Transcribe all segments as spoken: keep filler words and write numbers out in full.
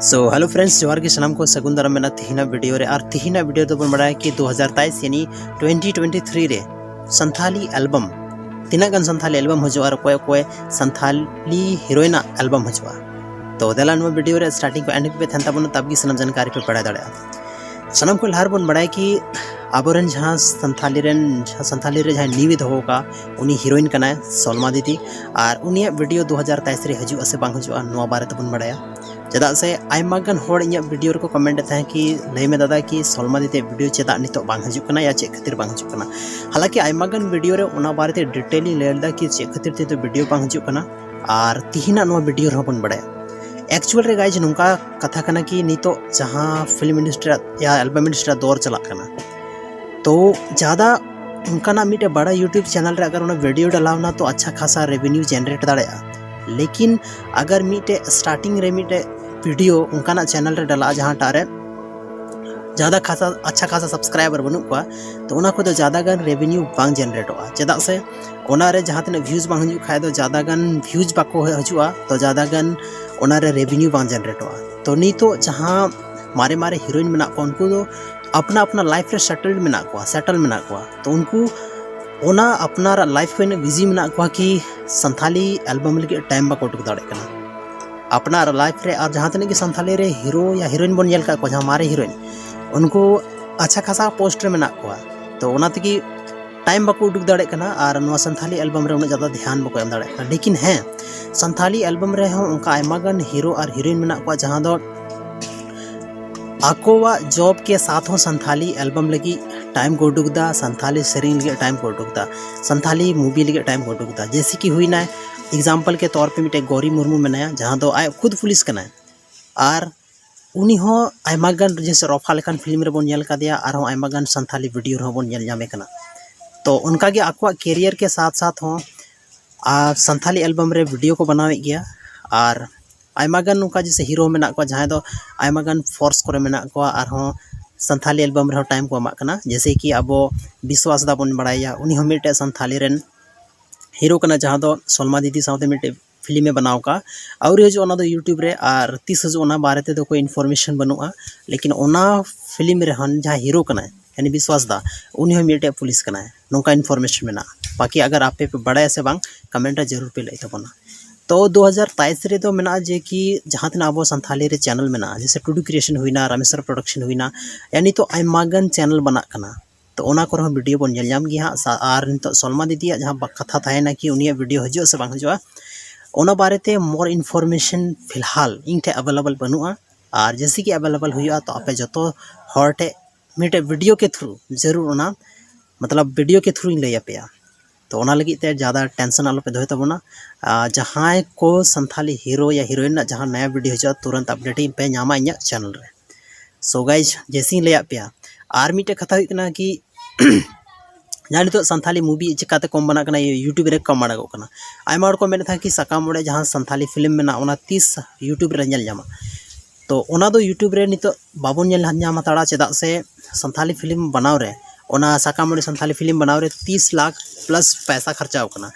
So hello friends, ᱡᱚᱦᱟᱨ ᱜᱮ ᱥᱟᱱᱟᱢ ᱠᱚ, ᱥᱟᱹᱜᱩᱱ ᱫᱟᱨᱟᱢ ᱢᱮᱱᱟᱜᱼᱟ ᱛᱤᱦᱤᱧᱟᱜ ᱵᱷᱤᱰᱤᱭᱳ ᱨᱮ᱾ ᱟᱨ ᱛᱤᱦᱤᱧᱟᱜ ᱵᱷᱤᱰᱤᱭᱳ ᱫᱚᱵᱚᱱ ᱵᱟᱲᱟᱭᱟ ᱠᱤ ᱫᱩ ᱦᱟᱡᱟᱨ ᱛᱮᱭᱤᱥ ᱭᱟᱱᱤ ᱴᱩᱭᱮᱱᱴᱤ ᱴᱩᱭᱮᱱᱴᱤ ᱛᱷᱨᱤ ᱨᱮ ᱥᱟᱱᱛᱷᱟᱞᱤ ᱮᱞᱵᱟᱢ, ᱛᱤᱱᱟᱹᱜ ᱜᱟᱱ ᱥᱟᱱᱛᱷᱟᱞᱤ ᱮᱞᱵᱟᱢ ᱦᱤᱡᱩᱜᱼᱟ ᱟᱨ ᱚᱠᱚᱭ ᱚᱠᱚᱭ ᱥᱟᱱᱛᱷᱟᱞᱤ ᱦᱤᱨᱳᱭᱤᱱᱟᱜ ᱮᱞᱵᱟᱢ ᱦᱤᱡᱩᱜᱼᱟ᱾ ᱛᱚ ᱫᱮᱞᱟ ᱱᱚᱣᱟ ᱵᱷᱤᱰᱤᱭᱳ ᱨᱮ ᱥᱴᱟᱨᱴᱤᱝ ᱠᱷᱚᱱ ᱮᱱᱰ ᱦᱟᱹᱵᱤᱡ ᱯᱮ ᱛᱟᱦᱮᱱ ᱛᱟᱵᱚᱱᱟ, ᱛᱟᱵ ᱜᱮ ᱥᱟᱱᱟᱢ ᱡᱟᱱᱠᱟᱨᱤ ᱯᱮ ᱵᱟᱲᱟᱭ ᱫᱟᱲᱮᱭᱟᱜᱼᱟ᱾ ᱥᱟᱱᱟᱢ ᱠᱷᱚᱱ ᱞᱟᱦᱟ ᱨᱮᱵᱚᱱ ᱵᱟᱲᱟᱭᱟ ᱠᱤ ᱟᱵᱚᱨᱮᱱ ᱡᱟᱦᱟᱸ ᱥᱟᱱᱛᱷᱟᱞᱤ ᱨᱮᱱ, ᱡᱟᱦᱟᱸ ᱥᱟᱱᱛᱷᱟᱞᱤ ᱨᱮ ᱡᱟᱦᱟᱸᱭ ᱱᱤᱭᱩ ᱮ ᱫᱚᱦᱚ ᱟᱠᱟᱫ, ᱩᱱᱤ ᱦᱤᱨᱳᱭᱤᱱ ᱠᱟᱱᱟᱭ ᱥᱚᱞᱢᱟ ᱫᱤᱫᱤ᱾ ᱟᱨ ᱩᱱᱤᱭᱟᱜ ᱵᱷᱤᱰᱤᱭᱳ ᱫᱩ ᱦᱟᱡᱟᱨ ᱛᱮᱭᱤᱥ ᱨᱮ ᱦᱤᱡᱩᱜᱼᱟ ᱥᱮ ᱵᱟᱝ ᱦᱤᱡᱩᱜᱼᱟ, ᱱᱚᱣᱟ ᱵᱟᱨᱮ ᱛᱮᱵᱚᱱ ᱵᱟᱲᱟᱭᱟ᱾ ᱪᱮᱫᱟᱜ ᱥᱮ ᱟᱭᱢᱟ ᱜᱟᱱ ᱦᱚᱲ ᱤᱧᱟᱹᱜ ᱵᱷᱤᱰᱤᱭᱳ ᱨᱮᱠᱚ ᱠᱚᱢᱮᱱᱴ ᱮᱫ ᱛᱟᱦᱮᱸᱫ ᱠᱤ, "ᱞᱟᱹᱭ ᱢᱮ ᱫᱟᱫᱟ ᱠᱤ ᱥᱚᱞᱢᱟ ᱫᱤᱫᱤᱭᱟᱜ ᱵᱷᱤᱰᱤᱭᱳ ᱪᱮᱫᱟᱜ ᱱᱤᱛᱚᱜ ᱵᱟᱝ ᱦᱤᱡᱩᱜ ᱠᱟᱱᱟ ᱭᱟ ᱪᱮᱫ ᱠᱷᱟᱹᱛᱤᱨ ᱵᱟᱝ ᱦᱤᱡᱩᱜ ᱠᱟᱱᱟ?" ᱦᱟᱞᱟᱝᱠᱤ ᱟᱭᱢᱟ ᱜᱟᱱ ᱵᱷᱤᱰᱤᱭᱳ ᱨᱮ ᱚᱱᱟ ᱵᱟᱨᱮᱛᱮ ᱰᱤᱴᱮᱞ ᱤᱧ ᱞᱟᱹᱭ ᱞᱮᱫᱟ ᱠᱤ ᱪᱮᱫ ᱠᱷᱟᱹᱛᱤᱨ ᱛᱮ ᱵᱷᱤᱰᱤᱭᱳ ᱵᱟᱝ ᱦᱤᱡᱩᱜ ᱠᱟᱱᱟ᱾ ᱟᱨ ᱛᱤᱦᱤᱧᱟᱜ ᱱᱚᱣᱟ ᱵᱷᱤᱰᱤᱭᱳ ᱨᱮᱦᱚᱸ ᱵᱚᱱ ᱵᱟᱲᱟᱭᱟ᱾ ᱮᱠᱪᱩᱭᱟᱞ ᱨᱮ ᱜᱟᱭᱡᱽ, ᱱᱚᱝᱠᱟ ᱠᱟᱛᱷᱟ ᱠᱟᱱᱟ ᱠᱤ ᱱᱤᱛᱚᱜ ᱡᱟᱦᱟᱸ ᱯᱷᱤᱞᱢ ᱤᱱᱰᱟᱥᱴᱨᱤ ᱭᱟ ᱮᱞᱵᱟᱢ ᱤᱱᱰᱟᱥᱴᱨᱤ ᱨᱮᱭᱟᱜ ᱫᱚᱨ ᱪᱟᱞᱟᱜ ᱠᱟᱱᱟ, ᱛᱚ ᱡᱟᱫᱟ ᱚᱱᱠᱟᱱᱟᱜ ᱢᱤᱫᱴᱮᱡ ᱵᱟᱲᱟ ᱭᱩᱴᱤᱭᱩᱵᱽ ᱪᱮᱱᱮᱞ ᱨᱮ ᱟᱜᱟᱨ ᱚᱱᱟ ᱵᱷᱤᱰᱤᱭᱳ ᱰᱟᱞᱟᱣ ᱮᱱᱟ ᱛᱚ ᱟᱪᱪᱷᱟ ᱠᱷᱟᱥᱟ ᱨᱮᱵᱷᱮᱱᱤᱭᱩ ᱡᱮᱱᱟᱨᱮᱴ ᱫᱟᱲᱮᱭᱟᱜᱼᱟ᱾ ᱞᱮᱠᱤᱱ ᱟᱜᱟᱨ ᱢᱤᱫᱴᱮᱡ ᱥᱴᱟᱨᱴᱤᱝ ᱨᱮ ᱢᱤᱫᱴᱮᱡ ᱵᱷᱤᱰᱤᱭᱳ ᱚᱱᱠᱟᱱᱟᱜ ᱪᱮᱱᱮᱞ ᱨᱮ ᱰᱟᱞᱟᱜᱼᱟ ᱡᱟᱦᱟᱸᱴᱟᱜ ᱨᱮ ᱡᱟᱫᱟ ᱠᱷᱟᱥᱟ, ᱟᱪᱪᱷᱟ ᱠᱷᱟᱥᱟ ᱥᱟᱵᱥᱠᱨᱟᱭᱵᱟᱨ ᱵᱟᱹᱱᱩᱜ ᱠᱚᱣᱟ, ᱛᱚ ᱚᱱᱟ ᱠᱷᱚᱱ ᱫᱚ ᱡᱟᱫᱟ ᱜᱟᱱ ᱨᱮᱵᱷᱮᱱᱤᱭᱩ ᱵᱟᱝ ᱡᱮᱱᱟᱨᱮᱴᱚᱜᱼᱟ᱾ ᱪᱮᱫᱟᱜ ᱥᱮ ᱚᱱᱟ ᱨᱮ ᱡᱟᱦᱟᱸ ᱛᱤᱱᱟᱹᱜ ᱵᱷᱤᱭᱩᱡᱽ ᱵᱟᱝ ᱦᱤᱡᱩᱜ ᱠᱷᱟᱡ ᱫᱚ ᱡᱟᱫᱟ ᱜᱟᱱ ᱵᱷᱤᱭᱩᱡᱽ ᱵᱟᱠᱚ ᱦᱤᱡᱩᱜᱼᱟ, ᱛᱚ ᱡᱟᱫᱟ ᱜᱟᱱ ᱚᱱᱟ ᱨᱮ ᱨᱮᱵᱷᱮᱱᱤᱭᱩ ᱵᱟᱝ ᱡᱮᱱᱟᱨᱮᱴᱚᱜᱼᱟ᱾ ᱛᱚ ᱱᱤᱛᱚᱜ ᱡᱟᱦᱟᱸ ᱢᱟᱨᱮ ᱢᱟᱨᱮ ᱦᱤᱨᱳᱭᱤᱱ ᱢᱮᱱᱟᱜ ᱠᱚᱣᱟ, ᱩᱱᱠᱩ ᱫᱚ ᱟᱯᱱᱟ ᱟᱯᱱᱟ ᱞᱟᱭᱤᱯᱷ ᱨᱮ ᱥᱮᱴᱮᱞᱰ ᱢᱮᱱᱟᱜ ᱠᱚᱣᱟ, ᱥᱮᱴᱮᱞ ᱢᱮᱱᱟᱜ ᱠᱚᱣᱟ᱾ ᱛᱚ ᱩᱱᱠᱩ ᱚᱱᱟ ᱟᱯᱱᱟᱨᱟᱜ ᱞᱟᱭᱤᱯᱷ ᱠᱚ ᱤᱱᱟᱹᱜ ᱵᱤᱡᱤ ᱢᱮᱱᱟᱜ ᱠᱚᱣᱟ ᱠᱤ ᱥᱟᱱᱛᱷᱟᱞᱤ ᱮᱞᱵᱟᱢ ᱞᱟᱹᱜᱤᱫ ᱴᱟᱭᱤᱢ ᱵᱟᱠᱚ ᱩᱰᱩᱠ ᱫᱟᱲᱮᱭᱟᱜ ᱠᱟᱱᱟ᱾ ᱟᱯᱱᱟᱨ ᱞᱟᱭᱤᱯᱷ ᱨᱮ ᱟᱨ ᱡᱟᱦᱟᱸ ᱛᱤᱱᱟᱹᱜ ᱜᱮ ᱥᱟᱱᱛᱷᱟᱞᱤ ᱨᱮ ᱦᱤᱨᱳ ᱭᱟ ᱦᱤᱨᱳᱭᱤᱱ ᱵᱚᱱ ᱧᱮᱞ ᱠᱟᱜ ᱠᱚᱣᱟ, ᱡᱟᱦᱟᱸ ᱢᱟᱨᱮ ᱦᱤᱨᱳᱭᱤᱱ, ᱩᱱᱠᱩ ᱟᱪᱪᱷᱟ ᱠᱷᱟᱥᱟ ᱯᱳᱥᱴ ᱨᱮ ᱢᱮᱱᱟᱜ ᱠᱚᱣᱟ᱾ ᱛᱚ ᱚᱱᱟ ᱛᱮᱜᱮ ᱴᱟᱭᱤᱢ ᱵᱟᱠᱚ ᱩᱰᱩᱠ ᱫᱟᱲᱮᱭᱟᱜ ᱠᱟᱱᱟ ᱟᱨ ᱱᱚᱣᱟ ᱥᱟᱱᱛᱷᱟᱞᱤ ᱮᱞᱵᱟᱢ ᱨᱮ ᱩᱱᱟᱹᱜ ᱡᱟᱫᱟ ᱫᱷᱮᱭᱟᱱ ᱵᱟᱠᱚ ᱮᱢ ᱫᱟᱲᱮᱭᱟᱜ ᱠᱟᱱᱟ᱾ ᱞᱮᱠᱤᱱ ᱦᱮᱸ, ᱥᱟᱱᱛᱷᱟᱞᱤ ᱮᱞᱵᱟᱢ ᱨᱮᱦᱚᱸ ᱚᱱᱠᱟ ᱟᱭᱢᱟ ᱜᱟᱱ ᱦᱤᱨᱳ ᱟᱨ ᱦᱤᱨᱳᱭᱤᱱ ᱢᱮᱱᱟᱜ ᱠᱚᱣᱟ ᱡᱟᱦᱟᱸ ᱫᱚ ᱟᱠᱚᱣᱟᱜ ᱡᱚᱵ ᱠᱮ ᱥᱟᱛᱷ ᱦᱚᱸ ᱥᱟᱱᱛᱷᱟᱞᱤ ᱮᱞᱵᱟᱢ ᱞᱟᱹᱜᱤᱫ ᱴᱟᱭᱤᱢ ᱠᱚ ᱩᱰᱩᱠ ᱮᱫᱟ, ᱥᱟᱱᱛᱷᱟᱞᱤ ᱥᱮᱨᱮᱧ ᱞᱟᱹᱜᱤᱫ ᱴᱟᱭᱤᱢ ᱠᱚ ᱩᱰᱩᱠ ᱮᱫᱟ, ᱥᱟᱱᱛᱷᱟᱞᱤ ᱢᱩᱵᱷᱤ ᱞᱟᱹᱜᱤᱫ ᱴᱟᱭᱤᱢ ᱠᱚ ᱩᱰᱩᱠ ᱮᱫᱟ᱾ ᱡᱮᱭᱥᱮ ᱠᱤ ᱦᱩᱭᱱᱟ ᱮᱠᱡᱟᱢᱯᱚᱞ ᱠᱮ ᱛᱚᱨ ᱯᱮ ᱢᱤᱫᱴᱮᱡ ᱜᱚᱨᱤ ᱢᱩᱨᱢᱩ ᱢᱮᱱᱟᱭᱟ, ᱡᱟᱦᱟᱸ ᱫᱚ ᱟᱡ ᱠᱷᱩᱫ ᱯᱩᱞᱤᱥ ᱠᱟᱱᱟᱭ᱾ ᱟᱨ ᱩᱱᱤ ᱦᱚᱸ ᱟᱭᱢᱟ ᱜᱟᱱ ᱡᱮᱭᱥᱮ ᱨᱚᱯᱷᱟ ᱞᱮᱠᱟᱱ ᱯᱷᱤᱞᱢ ᱨᱮᱵᱚᱱ ᱧᱮᱞ ᱠᱟᱫᱮᱭᱟ, ᱟᱨᱦᱚᱸ ᱟᱭᱢᱟ ᱜᱟᱱ ᱥᱟᱱᱛᱷᱟᱞᱤ ᱵᱷᱤᱰᱤᱭᱳ ᱨᱮᱦᱚᱸ ᱵᱚᱱ ᱧᱮᱞ ᱧᱟᱢᱮ ᱠᱟᱱᱟ᱾ ᱛᱚ ᱚᱱᱠᱟᱜᱮ ᱟᱠᱚᱣᱟᱜ ᱠᱮᱨᱤᱭᱟᱨ ᱠᱮ ᱥᱟᱛᱷ ᱥᱟᱛᱷ ᱦᱚᱸ ᱟᱨ ᱥᱟᱱᱛᱷᱟᱞᱤ ᱮᱞᱵᱟᱢ ᱨᱮ ᱵᱷᱤᱰᱤᱭᱳ ᱠᱚ ᱵᱮᱱᱟᱣᱮᱫ ᱜᱮᱭᱟ᱾ ᱟᱨ ᱟᱭᱢᱟ ᱜᱟᱱ ᱱᱚᱝᱠᱟ ᱡᱮᱭᱥᱮ ᱦᱤᱨᱳ ᱢᱮᱱᱟᱜ ᱠᱚᱣᱟ ᱡᱟᱦᱟᱸᱭ ᱫᱚ ᱟᱭᱢᱟ ᱜᱟᱱ ᱯᱷᱳᱨᱥ ᱠᱚᱨᱮ ᱢᱮᱱᱟᱜ ᱠᱚᱣᱟ, ᱟᱨᱦᱚᱸ ᱥᱟᱱᱛᱷᱟᱞᱤ ᱮᱞᱵᱟᱢ ᱨᱮᱦᱚᱸ ᱴᱟᱭᱤᱢ ᱠᱚ ᱮᱢᱟᱜ ᱠᱟᱱᱟ᱾ ᱡᱮᱭᱥᱮ ᱠᱤ ᱟᱵᱚ ᱵᱤᱥᱣᱟᱥ ᱫᱟ ᱵᱚᱱ ᱵᱟᱲᱟᱭᱟ, ᱩᱱᱤ ᱦᱚᱸ ᱢᱤᱫᱴᱮᱡ ᱥᱟᱱᱛᱷᱟᱞᱤ ᱨᱮᱱ ᱦᱤᱨᱳ ᱠᱟᱱᱟ, ᱡᱟᱦᱟᱸ ᱫᱚ ᱥᱚᱞᱢᱟ ᱫᱤᱫᱤ ᱥᱟᱶᱛᱮ ᱢᱤᱫᱴᱮᱡ ᱯᱷᱤᱞᱢ ᱮ ᱵᱮᱱᱟᱣ ᱠᱟᱜᱼᱟ, ᱟᱹᱣᱨᱤ ᱦᱤᱡᱩᱜᱼᱟ ᱚᱱᱟ ᱫᱚ YouTube ᱨᱮ, ᱟᱨ ᱛᱤᱥ ᱦᱤᱡᱩᱜᱼᱟ ᱚᱱᱟ ᱵᱟᱨᱮ ᱛᱮᱫᱚ ᱠᱳᱭ ᱤᱱᱯᱷᱚᱨᱢᱮᱥᱚᱱ ᱵᱟᱹᱱᱩᱜᱼᱟ᱾ ᱞᱮᱠᱤᱱ ᱚᱱᱟ ᱯᱷᱤᱞᱢ ᱨᱮᱦᱚᱸ ᱡᱟᱦᱟᱸ ᱦᱤᱨᱳ ᱠᱟᱱᱟᱭ, ᱭᱟᱱᱤ ᱵᱤᱥᱣᱟᱥ ᱫᱟ, ᱩᱱᱤ ᱦᱚᱸ ᱢᱤᱫᱴᱮᱡ ᱯᱩᱞᱤᱥ ᱠᱟᱱᱟᱭ, ᱱᱚᱝᱠᱟ ᱤᱱᱯᱷᱚᱨᱢᱮᱥᱚᱱ ᱢᱮᱱᱟᱜᱼᱟ᱾ ᱵᱟᱠᱤ ᱟᱜᱟᱨ ᱟᱯᱮ ᱯᱮ ᱵᱟᱲᱟᱭᱟ ᱥᱮ ᱵᱟᱝ, ᱠᱚᱢᱮᱱᱴ ᱨᱮ ᱡᱟᱹᱨᱩᱲ ᱯᱮ ᱞᱟᱹᱭ ᱛᱟᱵᱚᱱᱟ᱾ ᱛᱚ ᱫᱩ ᱦᱟᱡᱟᱨ ᱛᱮᱭᱤᱥ ᱨᱮᱫᱚ ᱢᱮᱱᱟᱜᱼᱟ ᱡᱮ ᱠᱤ ᱡᱟᱦᱟᱸ ᱛᱤᱱᱟᱹᱜ ᱟᱵᱚ ᱥᱟᱱᱛᱷᱟᱞᱤ ᱨᱮ ᱪᱮᱱᱮᱞ ᱢᱮᱱᱟᱜᱼᱟ, ᱡᱮᱭᱥᱮ ᱴᱩᱰᱩ ᱠᱨᱤᱭᱮᱥᱚᱱ ᱦᱩᱭᱱᱟ, ᱨᱟᱢᱮᱥᱣᱚᱨ ᱯᱨᱚᱰᱟᱠᱥᱚᱱ ᱦᱩᱭᱱᱟ, ᱭᱟᱱᱤ ᱛᱚ ᱟᱭᱢᱟ ᱜᱟᱱ ᱪᱮᱱᱮᱞ ᱵᱮᱱᱟᱜ ᱠᱟᱱᱟ᱾ ᱛᱚ ᱚᱱᱟ ᱠᱚᱨᱮ ᱦᱚᱸ ᱵᱷᱤᱰᱤᱭᱳ ᱵᱚᱱ ᱧᱮᱞ ᱧᱟᱢ ᱜᱮᱭᱟ ᱦᱟᱸᱜ᱾ ᱥᱟ- ᱟᱨ ᱱᱤᱛᱚᱜ ᱥᱚᱞᱢᱟ ᱫᱤᱫᱤᱭᱟᱜ ᱡᱟᱦᱟᱸ ᱵᱟ- ᱠᱟᱛᱷᱟ ᱛᱟᱦᱮᱱᱟ ᱠᱤ ᱩᱱᱤᱭᱟᱜ ᱵᱷᱤᱰᱤᱭᱳ ᱦᱤᱡᱩᱜᱼᱟ ᱥᱮ ᱵᱟᱝ ᱦᱤᱡᱩᱜᱼᱟ, ᱚᱱᱟ ᱵᱟᱨᱮᱛᱮ ᱢᱳᱨ ᱤᱱᱯᱷᱚᱨᱢᱮᱥᱚᱱ ᱯᱷᱤᱞᱦᱟᱞ ᱤᱧ ᱴᱷᱮᱱ ᱮᱵᱮᱞᱮᱵᱮᱞ ᱵᱟᱹᱱᱩᱜᱼᱟ᱾ ᱟᱨ ᱡᱮᱭᱥᱮ ᱠᱤ ᱮᱵᱮᱞᱮᱵᱮᱞ ᱦᱩᱭᱩᱜᱼᱟ, ᱛᱚ ᱟᱯᱮ ᱡᱚᱛᱚ ᱦᱚᱲ ᱴᱷᱮᱱ ᱢᱤᱫᱴᱮᱡ ᱵᱷᱤᱰᱤᱭᱳ ᱠᱮ ᱛᱷᱨᱩ ᱡᱟᱹᱨᱩᱲ ᱚᱱᱟ, ᱢᱚᱛᱞᱚᱵ ᱵᱷᱤᱰᱤᱭᱳ ᱠᱮ ᱛᱷᱨᱩ ᱤᱧ ᱞᱟᱹᱭ ᱟᱯᱮᱭᱟ᱾ ᱛᱚ ᱚᱱᱟ ᱞᱟᱹᱜᱤᱫ ᱛᱮ ᱡᱟᱫᱟ ᱴᱮᱱᱥᱚᱱ ᱟᱞᱚᱯᱮ ᱫᱚᱦᱚᱭ ᱛᱟᱵᱚᱱᱟ᱾ ᱟᱨ ᱡᱟᱦᱟᱸᱭ ᱠᱚ ᱥᱟᱱᱛᱷᱟᱞᱤ ᱦᱤᱨᱳ ᱭᱟ ᱦᱤᱨᱳᱭᱤᱱ ᱨᱮᱱᱟᱜ ᱡᱟᱦᱟᱸ ᱱᱟᱭᱟ ᱵᱷᱤᱰᱤᱭᱳ ᱦᱤᱡᱩᱜᱼᱟ, ᱛᱩᱨᱟᱹᱱᱛ ᱟᱯᱰᱮᱴ ᱯᱮ ᱧᱟᱢᱟ ᱤᱧᱟᱹᱜ ᱪᱮᱱᱮᱞ ᱨᱮ᱾ ᱥᱳ ᱜᱟᱭᱡᱽ, ᱡᱮᱭᱥᱮᱧ ᱞᱟᱹᱭᱟᱫ ᱯᱮᱭᱟ, ᱟᱨ ᱢᱤᱫᱴᱮᱡ ᱠᱟᱛᱷᱟ ᱦᱩᱭᱩᱜ ᱠᱟᱱᱟ ᱠᱤ ᱡᱟᱦᱟᱸ ᱱᱤᱛᱚᱜ ᱥᱟᱱᱛᱷᱟᱞᱤ ᱢᱩᱵᱷᱤ ᱪᱤᱠᱟᱛᱮ ᱠᱚᱢ ᱵᱮᱱᱟᱜ ᱠᱟᱱᱟ, YouTube ᱨᱮ ᱠᱚᱢ ᱟᱲᱟᱜᱚᱜ ᱠᱟᱱᱟ᱾ ᱟᱭᱢᱟ ᱦᱚᱲ ᱠᱚ ᱢᱮᱱᱮᱫ ᱛᱟᱦᱮᱸ ᱠᱤ ᱥᱟᱠᱟᱢ ᱚᱲᱮᱡ ᱡᱟᱦᱟᱸ ᱥᱟᱱᱛᱷᱟᱞᱤ ᱯᱷᱤᱞᱢ ᱢᱮᱱᱟᱜᱼᱟ, ᱚᱱᱟ ᱛᱤᱥ YouTube ᱨᱮ ᱧᱮᱞ ᱧᱟᱢᱟ? ᱛᱚ ᱚᱱᱟ ᱫᱚ YouTube ᱨᱮ ᱱᱤᱛᱚᱜ ᱵᱟᱵᱚᱱ ᱧᱮᱞ ᱧᱟᱢ ᱦᱟᱛᱟᱲᱟ, ᱪᱮᱫᱟᱜ ᱥᱮ ᱥᱟᱱᱛᱷᱟᱞᱤ ᱯᱷᱤᱞᱢ ᱵᱮᱱᱟᱣ ᱨᱮ, ᱚᱱᱟ ᱥᱟᱠᱟᱢ ᱚᱲᱮᱡ ᱥᱟᱱᱛᱷᱟᱞᱤ ᱯᱷᱤᱞᱢ ᱵᱮᱱᱟᱣ ᱨᱮ ᱛᱤᱥ ᱞᱟᱠᱷ ᱯᱞᱟᱥ ᱯᱚᱭᱥᱟ ᱠᱷᱚᱨᱪᱟᱣ ᱠᱟᱱᱟ᱾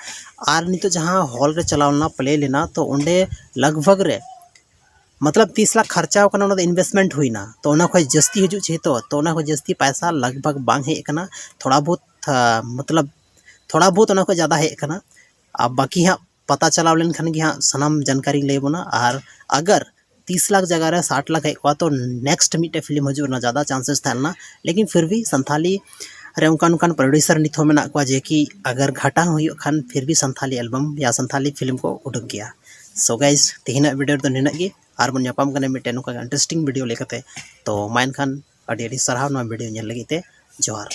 ᱟᱨ ᱱᱤᱛᱚᱜ ᱡᱟᱦᱟᱸ ᱦᱚᱞ ᱨᱮ ᱪᱟᱞᱟᱣ ᱞᱮᱱᱟ, ᱯᱞᱮ ᱞᱮᱱᱟ, ᱛᱚ ᱚᱸᱰᱮ ᱞᱟᱜᱽ ᱵᱷᱟᱜᱽ ᱨᱮ ᱢᱚᱛᱞᱚᱵ ᱛᱤᱥ ᱞᱟᱠᱷ ᱠᱷᱚᱨᱪᱟᱣ ᱠᱟᱱᱟ, ᱚᱱᱟ ᱫᱚ ᱤᱱᱵᱷᱮᱥᱴᱢᱮᱱᱴ ᱦᱩᱭᱱᱟ, ᱛᱚ ᱚᱱᱟ ᱠᱷᱚᱡ ᱡᱟᱹᱥᱛᱤ ᱦᱤᱡᱩᱜ ᱪᱟᱹᱦᱤᱛᱚ, ᱛᱚ ᱚᱱᱟ ᱠᱷᱚᱡ ᱡᱟᱹᱥᱛᱤ ᱯᱟᱭᱥᱟ ᱞᱟᱜᱽ ᱵᱷᱟᱜᱽ ᱵᱟᱝ ᱦᱮᱡ ᱠᱟᱱᱟ, ᱛᱷᱚᱲᱟ ᱵᱚᱦᱩᱛ, ᱟ, ᱢᱚᱛᱞᱚᱵ ᱛᱷᱚᱲᱟ ᱵᱚᱦᱩᱛ ᱚᱱᱟ ᱠᱷᱚᱡ ᱡᱟᱫᱟ ᱦᱮᱡ ᱠᱟᱱᱟ᱾ ᱟᱨ ᱵᱟᱠᱤ ᱦᱟᱸᱜ ᱯᱟᱛᱟ ᱪᱟᱞᱟᱣ ᱞᱮᱱᱠᱷᱟᱱ ᱜᱮ ᱦᱟᱸᱜ ᱥᱟᱱᱟᱢ ᱡᱟᱱᱠᱟᱨᱤᱧ ᱞᱟᱹᱭ ᱟᱵᱚᱱᱟ᱾ ᱟᱨ ᱟᱜᱟᱨ ᱛᱤᱥ ᱞᱟᱠᱷ ᱡᱟᱭᱜᱟ ᱨᱮ ᱥᱟᱴ ᱞᱟᱠᱷ ᱦᱮᱡ ᱠᱚᱜᱼᱟ, ᱛᱚ ᱱᱮᱠᱥᱴ ᱢᱤᱫᱴᱮᱡ ᱯᱷᱤᱞᱢ ᱦᱤᱡᱩᱜ ᱨᱮᱱᱟᱜ ᱡᱟᱫᱟ ᱪᱟᱱᱥᱮᱥ ᱛᱟᱦᱮᱸ ᱞᱮᱱᱟ᱾ ᱞᱮᱠᱤᱱ ᱯᱷᱤᱨ ᱵᱷᱤ ᱥᱟᱱᱛᱷᱟᱞᱤ ᱨᱮ ᱚᱱᱠᱟᱱ ᱚᱱᱠᱟᱱ ᱯᱨᱚᱰᱭᱩᱥᱟᱨ ᱱᱤᱛ ᱦᱚᱸ ᱢᱮᱱᱟᱜ ᱠᱚᱣᱟ, ᱡᱮ ᱠᱤ ᱟᱜᱟᱨ ᱜᱷᱟᱴᱟ ᱦᱚᱸ ᱦᱩᱭᱩᱜ ᱠᱷᱟᱱ ᱯᱷᱤᱨ ᱵᱷᱤ ᱥᱟᱱᱛᱷᱟᱞᱤ ᱮᱞᱵᱟᱢ ᱭᱟ ᱥᱟᱱᱛᱷᱟᱞᱤ ᱯᱷᱤᱞᱢ ᱠᱚ ᱩᱰᱩᱠ ᱜᱮᱭᱟ᱾ ᱥᱳ ᱜᱟᱭᱡᱽ, ᱛᱮᱦᱮᱧᱟᱜ ᱵᱷᱤᱰᱤᱭᱳ ᱨᱮᱫᱚ ᱱᱤᱱᱟᱹᱜ ᱜᱮ, ᱟᱨ ᱵᱚᱱ ᱧᱟᱯᱟᱢ ᱠᱟᱱᱟ ᱢᱤᱫᱴᱮᱱ ᱱᱚᱝᱠᱟ ᱤᱱᱴᱟᱨᱮᱥᱴᱤᱝ ᱵᱷᱤᱰᱤᱭᱳ ᱞᱮᱠᱟᱛᱮ᱾ ᱛᱚ ᱢᱟ ᱮᱱᱠᱷᱟᱱ ᱟᱹᱰᱤ ᱟᱹᱰᱤ ᱥᱟᱨᱦᱟᱣ ᱱᱚᱣᱟ ᱵᱷᱤᱰᱤᱭᱳ ᱧᱮᱞ ᱞᱟᱹᱜᱤᱫ ᱛᱮ᱾ ᱡᱚᱦᱟᱨ᱾